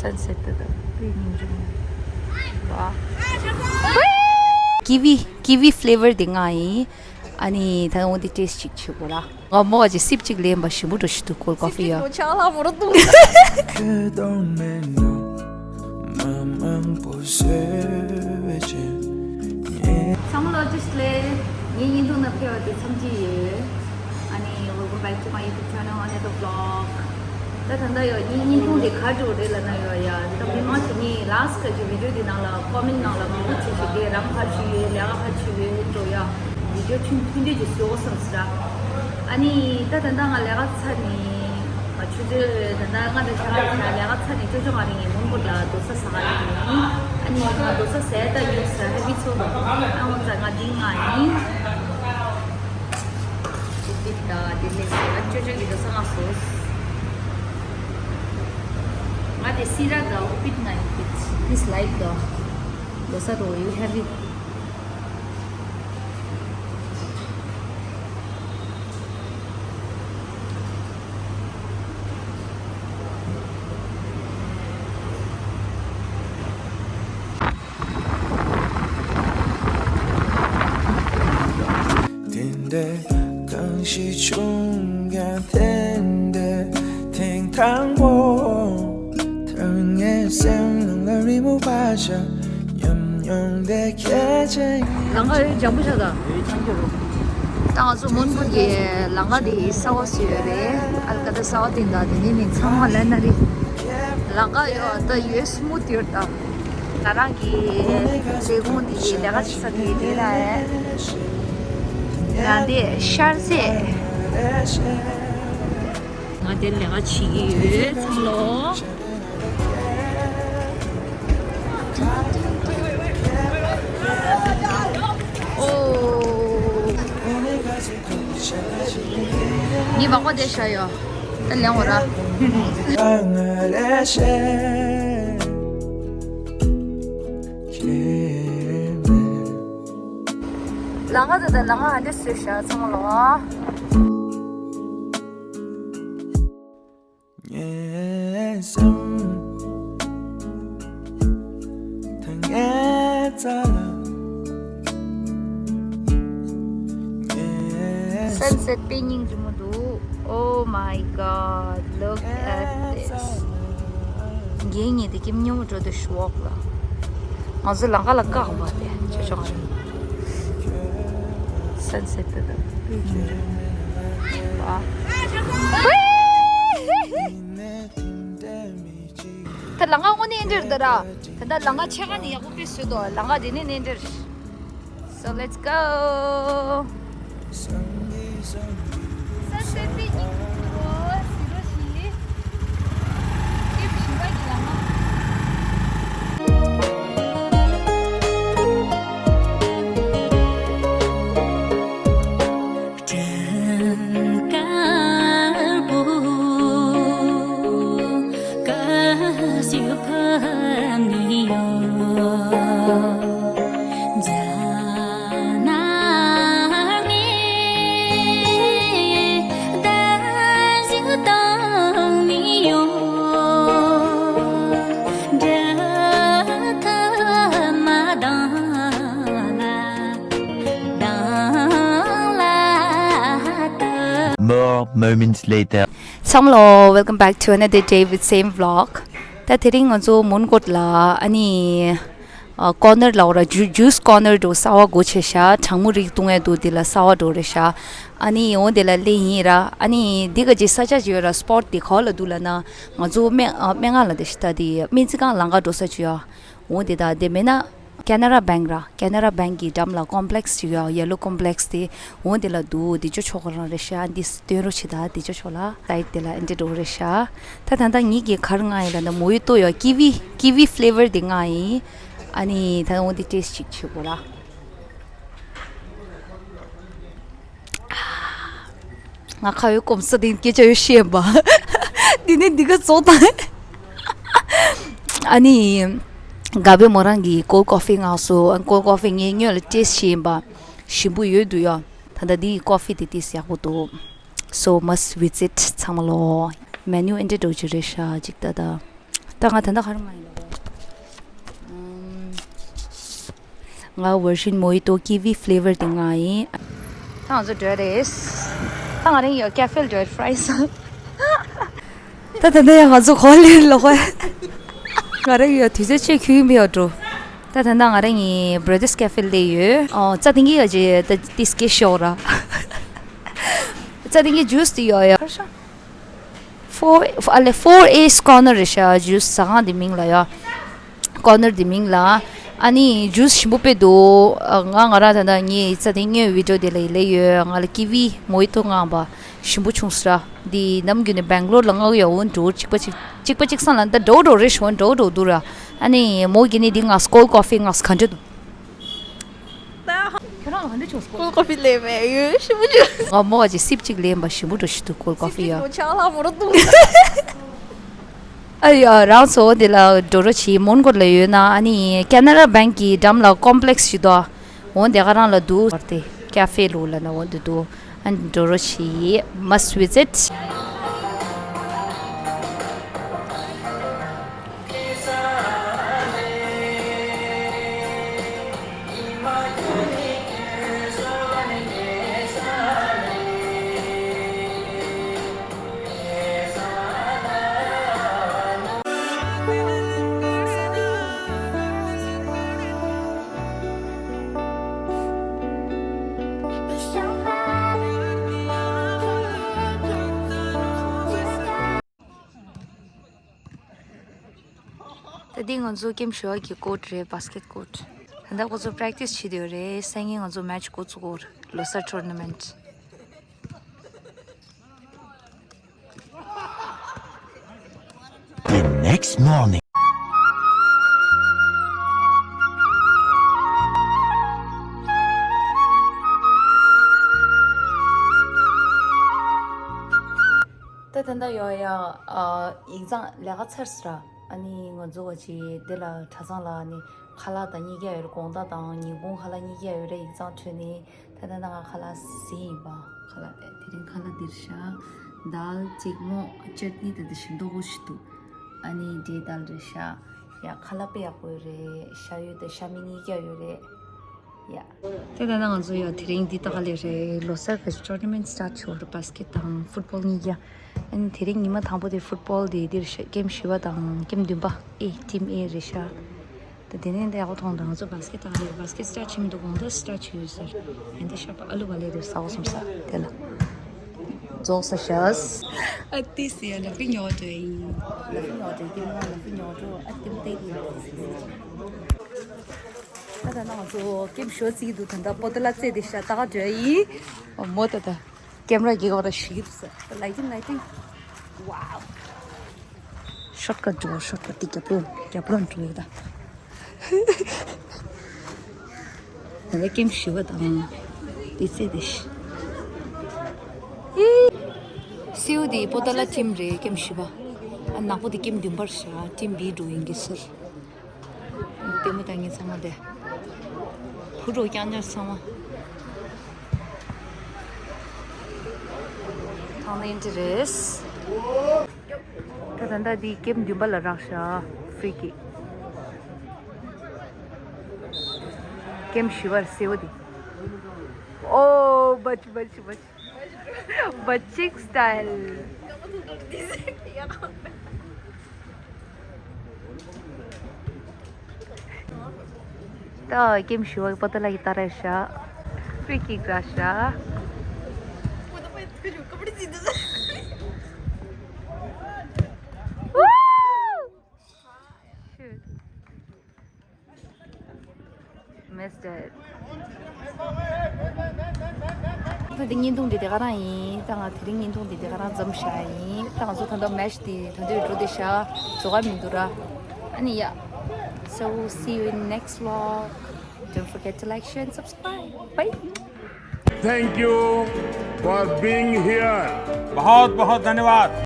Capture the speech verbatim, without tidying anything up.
Sunset དེ་དང་དཔེ་སྙིང་རྗེ་མོ། ཝ། Kiwi, kiwi flavour དེ་ང་ཡིན། ཨ་ནི་ད་འོ་དེ་taste ཅིག་བྱེད་དགོས་ར། ང་མོ་ཅིག་སིབ་ཅིག་ལེན་པ་ཞིམ་པོ་འགྲོ་ཞིག་འདུག cold coffee ཡ། ལོ་ཆགས་ལ་མོ་ར་འདུག་ཚང་མ་ལོ་ཅིག་ལེ། ངའི་བརྙན་ཐུང་ནང་ཕེབས་པ་དེ་ཚང་གི་ཡོད། ཨ་ནི་welcome back to my YouTube channel, Anita Vlog. ད་ད་ལྟ་ཡོད་ཉིན་ཉིན་ཐུང་དེ་ག་འགྲོ་རེད་ལབ་ན་ཡོད་ཡ། ད་མི་མང་ཆེ་ནི་last ག་གི་video དེ་ནང་ལ་comment ནང་ལ་མང་པོ་ཆེ་ཞིག་དེ་རང་ག་ཆུ་ཡོད་ལས་ཀ་ག་ཆུ་ཡོད་འགྲོ་ཡ། video ཆུང་ཐུང་འདྲ་ཅིག་བཟོ་དགོས་བསམ་སྲིད་ད། ཨ་ནི་ད་ད་ལྟ་ང་ལས་ཀ་ཚར་ནི་ང་ཆུ་ཚོད་ད་ལྟ་ང་དང་ཆ་ལ་ཆ་ལས་ཀ་ཚར་ནི་ཅོ་ཅོ་ང་རིང་ངའི་མོན་གྷོ་ལ་རྡོ་ས་ཟ་ག་ཡིན། ཨ་ནི་ང་རྡོ་ས་ཟས་ད་ཉོབ་ས་ཧེ་བི་ཚོ་ལ་ཨ་ང་ཚ་ང་འདི་ང་ཡིན། དེ་ད་དེ་ལས་སེ་ཨ་ཅོ་ཅོ་གི་རྡོ་ས་ང་སོ། ང་དེ་སི་ར་ད་ཨུ་པིད་ང་ཡིན་པིད། This light ད་རྡོ་ས་རོ་you have it. དེ་འདྲ་གང་ཞིག་བྱུང་ཀྱང་དེ་འདྲ་ཐེངས་དང་པོ། ཐོས་ངའི་སེམས་ནང་ལ་རི་མོ་བ་ཤ་ཉམས་མྱོང་དེ་ཁྱེད་ཅན་ཡིན། ལང་ཀ་ཡོད་ལྗང་བུ་ཤ་ད། ད་ང་ཚོ་མོན་གྷོ་གི་ལང་ཀ་དེ་གསར་པ་བཟོས་ཡོད་རེད། ཨལ་ཀ་ད་གསར་པ་དེ་འདྲ་དེ་ནས་ནི་ཚང་མ་ལེན་ན་རེད། ལང་ཀ་ཡོད་ད་ཡོད་smooth ཡོད་ད། ང་རང་གི་ལས་ཁུངས་འདི་ཡི་ལས་ཀ་བྱེད་ས་དེ་དེ་ལ་ཡ། ང་དེ་ཤར་ཚེ། ང་དེ་ལས་ཀ་བྱེད་ཀྱི་ཡོད་ཚང་ལོ། ཨོ། ངའི་མག་པ་དེ་ཤ་ཡོད། ད་ལེན་འོ་ར། ལང་ཀ་དེ་དང་ལང་ཀ་ཧ་འདྲ་བཟོས་ཤག་ཚང་མ་ལོ། ངའི་སེམས་ད་ངའི་རྩ་ལ། ངའི་Sunset དཔེ་སྙིང་རྗེ་མོ་འདུག Oh my God, look at this. རྒྱན་ཉིད་དེ་ཀྱིམ་ཉུང་འགྲོ་དུ་ཤོག་ལ། ང་ཚོ་ལང་ཀ་ལ་བཀག་པ་དེ་ཆེ་ཆུང་རེད། Sunset དེ་དང་། ཨ། ད་ལང་ཀ་དངོས་གནས་འདིར་འདི་ར། ད་ལྟ་ལང་ཀ་ཆེ་ཁ་ནས་ཡག་པོ་དཔེ་བཟོས་འདུག་ལང་ཀ་དེ་ནས་ནས་འདིར། So let's go. More moments later. ཚང་མ་ལོ། Welcome back to another day with same vlog. ད་དེ་རིང་ང་ཚོ་མོན་གྷོ་ལ་ཨ་ནི་ཨ་corner ལ་འོ་ར་ཇུ་ཇུས་corner འགྲོ་གསར་པ་སྒོ་ཕྱེ་ཤག་གྲང་མོ་རིགས་བཏུང་ཡས་འདུག་དེ་ལ་གསར་པ་འགྲོ་རེད་ཤག་ཨ་ནི་འོ་དེ་ལ་སླེབས་ཡིན་ར། ཨ་ནི་འདི་ག་ཅིག་ས་ཆ་ཅིག་ཡོད་ར། spot དེ་ག་བ་ལ་འདུག་ལབ་ན། ང་ཚོ་སྨན་ཨ་སྨན་ཁང་ལ་དེ་ཤི་ད་དེ་སྨན་རྩིས་ཁང་ལང་ཀ་འགྲོ་ས་ཅིག་ཡོད། འོ་དེ་ད་དེ་མེད་ན། Canara Bank ར། Canara Bank གི་འགྲམ་ལ་complex ཅིག་ཡོད། Yellow complex དེ། འོ་དེ་ལ་འདུག་དེ་ཅོ་ཆོག་ག་རང་རེད་ཤག་འདི་སྟོན་རོགས་བྱེད་ད་དེ་ཅོ་ཆོག་ལ། side དེ་ལ་ཨེ་འདྲ་འགྲོ་རེད་ཤག་ད་ད་ད་ངེད་ཀྱི་གར་ང་ཡི་ལ་ན་མོ་ཡི་ཏོ་ཡོད། kiwi kiwi flavour དེ་ང་ཡིན། ཨ་ནི་ད་འོ་དེ་taste ཅིག་བྱེད་དགོས་ར། ང་ཁ་ཡོད་སྐོམ་ས་དེ་སྐད་ཆ་ཡོད་ཤེས་པ། དེ་ནས་འདི་ག་ཚོགས་དང་། ཨ་ནི། དགའ་པོའི་མོ་རང་གི་cold coffee ངག་སོ། cold coffee ངས་སྔོན་ལ་taste བྱས་ཡིན་པ། ཞིམ་པོ་ཡོད་འདུག་ཡ། ད་ལྟ་འདི་coffee དེ་taste ཡག་པོ་འདུག So must visit ཚང་མ་ལོ། menu ཨེ་འདྲ་འགྲོ་གི་རེད་ཤག་ཅིག་ད་ད། ད་ང་ད་ལྟ་ག་རེ་མངགས་ཡིན་ལབ་དགོས། ང་version mojito kiwi flavor དེ་མངགས་ཡིན། ད་ང་ཚོ་འགྲོ་རེད། ད་ང་རང་ཡོད་cafe ལ་འགྲོ་རེད། fries། ད་ད་ལྟ་ཡང་ང་ཚོ་གོ་ལེ་ལོག་པ། ང་རང་ཡོད་དུས་ཚོད་ཆེ་ཁྱུག་མི་ཡོད་འགྲོ། ད་ད་ལྟ་ང་རང་ཡིན་Brothers Cafe ལ་ཡོད། ཨོ་རྩ་དེང་གི་ཡོད་ཅེ་ད་ཏིས་ཀེ་ཤོག་ར། རྩ་དེང་གི་juice དེ་ཡོད་ཡོད། Four ཨ་ལེ་four A's Corner རེད་ཤག juice ཟ་ཁང་དེ་མིང་ལ་ཡ། Corner དེ་མིང་ལ། ཨ་ནི་juice ཞིམ་པོ་དཔེ་འདུག་ཨ་ང་ང་རང་ད་ལྟ་ངའི་རྩ་དེ་སྔོན་video དེ་ལ་ཡི་ལེ་ཡོད། ང་ལ་kiwi mojito མངགས་པ་ཞིམ་པོ་བྱུང་སོང་ར། འདི་ནམ་རྒྱུན་ནས་Bangalore ལ་མངགས་ཡོད། འོན་འགྲོ་གཅིག་པ་གཅིག་གཅིག་པ་གཅིག་སང་ལ་ད་འགྲོ་འགྲོ་རེ་ཞོན་འགྲོ་འགྲོ་འདུག་ར། ཨ་ནི་མོ་གི་ནི་འདི་ང་cold coffee ང་ག་འདྲ་འདུག་ཁྱོད་རང་ལ་ག་འདྲ་བྱུང་སོང་། cold coffee ལས་མེད་ཡོད་ཞིམ་པོ་བྱུང་། ང་མོ་ཅིག་སིབ་ཅིག་ལེན་པ་ཞིམ་པོ་འགྲོ་ཞིག་འདུག cold coffee ཡ། ཆག་ལྷག་མོ་རོ་འདུག་ཨ་ཡ་རང་ཚོ་འོ་དེ་ལ་འགྲོ་རོགས་བྱེད། མོན་གྷོ་ལ་ཡོད་ན་ཨ་ནི་Canara Bank གི་འགྲམ་ལ་complex ཞིག་འདུག་འོ་དེ་ག་རང་ལ་འདུག་དེ་cafe ལུག་ལ་ན་འོ་དེ་འདུག་ཨ་ནི་འགྲོ་རོགས་བྱེད། Must visit. ད་འདི་ང་ཚོ་ཀེམ་ཞུ་བ་གི་court རེད། basket court། ད་ལྟ་ཁོ་ཚོ་practice བྱེད་དུ་ཡོད་རེད། སང་ཉིན་ང་ཚོ་match འགོ་བཙུགས་ཀྱི་ཡོད་རེད། ལོ་གསར་tournament། The next morning. ད་ད་ལྟ་ཡོད་ཡ། ཨ་ཡིག་ཚང་ལས་ཀ་ཚར་སོང་ར། ཨ་ནི་ང་ཚོ་བ་ཅི་འདི་ལ་གྲྭ་ཚང་ལ་ནི་ཁ་ལག་དང་གཉིས་ཀ་ཡོད་རེད། དགོང་དག་དང་ཉིན་གུང་ཁ་ལག་གཉིས་ཀ་ཡོད་རེད། ཡིག་ཚང་ཁྲོད་ནི། ད་ལྟ་ང་ཁ་ལག་ཟས་ཡིན་པ། ཁ་ལག་དེ་དེ་རིང་ཁ་ལག་འདིར་ཤ་དཱལ་ཙེག་མོག་ཅཊ་ནི་ད་ལྟ་ཞིམ་མདོག་པོ་ཞིག་འདུག་ཨ་ནི་འབྲས་དཱལ་རེད་ཤག་ཡ་ཁ་ལག་དཔེ་ཡག་པོ་ཡོད་རེད། ཤ་ཡོད་དང་ཤ་མིན་གཉིས་ཀ་ཡོད་རེད་ཡ། དེ་ལྟ་ན་ང་ཚོ་ཡ་དེ་རིང་འདི་ལྟ་ག་ལེ་རེད། ལོ་གསར་གྱི་tournament start བྱུང་རེད། basket དང་football གཉིས་ཀ་ཨ་ནི་དེ་རིང་ཉི་མ་དང་པོ་དེ་football དེ་འདིར་ཤག་ཀེམ་བཞི་པ་དང་ཀེམ་བདུན་པ་ཨེ་team A རེད་ཤག་ད་དེ་ནས་འདི་ཡག་པོ་མཐོང་དང་། ང་ཚོ་basket ལྟ་ག་ལེ། basket start བྱེད་མི་འདུག་དགོང་དག་start བྱེད་ཡོད་ཟེར། ཡང་འདི་ཤ་པ་ཨ་ལུ་བ་ལེ་རེད་ཟ་བ་སོང་ས་དེ་ལ། རྫོགས་ས་ཤག་ཨ་ཏི་སི་ཡ་ལ་ཕི་ཉོ་དོ་ཡིན། ལ་ཕི་ཉོ་དོ་ཀེམ་ལ་ཕི་ཉོ་དོ་ཨ་ཏིམ་ཏེ་ཡིན། ད་ད་ན་ང་ཚོ་ཀེམ་ཤོ་ཚིག་འདུག་ད་ད་པོ་ཏི་ལ་རྩེ་དེ་ཤ་ཏག་འགྲོ་ཡིན། མོ་ད་ད་ཀེམ་ར་གི་གོ་ར་ཤིག་ས་ད་lighting lighting wow shortcut འགྲོ། shortcut དེ་རྒྱབ་ལོན་རྒྱབ་ལོན་འགྲོ་ཡོད་ད། ད་ལྟ་ཀེམ་བཞི་པ་དང་དེ་ཚེ་དེ་ཤི། སེའུ་དེ་པོ་ཏ་ལ་ཊིམ་རེད། ཀེམ་བཞི་པ། ཨ་ནག་པོ་དེ་ཀེམ་བདུན་པར་བཞག་ཊིམ་བི་འགྲོ་ཡིན་གྱི་ཟེར། ལྟད་མོ་ལྟ་མཁན་ཚང་མ་དེ། བུ་འགྲོ་རྐྱང་ཉར་ཚང་མ། ཐང་ལེན་དེ་རེད། ད་ད་ལྟ་འདི་ཀེམ་བདུན་པ་ལ་རག་ཤག free kick ཀེམ་བཞི་པར་སེའུ་འདི། ཨོ་བ་ཅི་བ་ཅི་བ་ཅི། བ་ཅིག་style། ད་ཀེམ་བཞི་པ་པོ་ཏ་ལ་གི་ཏ་ར་ཤག free kick ར་ཤག Woo! Shoot. Missed it. ད་དེ་བརྙན་ཐུང་འདི་དེ་ག་རང་ཡིན། ད་ང་དེ་རིང་བརྙན་ཐུང་འདི་དེ་ག་རང་མཚམས་བཞག་ཡིན། ད་ང་ཚོ་ད་ལྟ་match འདི་ད་དུང་འགྲོ་བསྡད་ཤག་རྫོགས་ཀ་མི་འདུག་ར། ཨ་ནི་ཡ། So see you in next vlog. Don't forget to like, share and subscribe. Bye. Thank you for being here. बहुत बहुत धन्यवाद।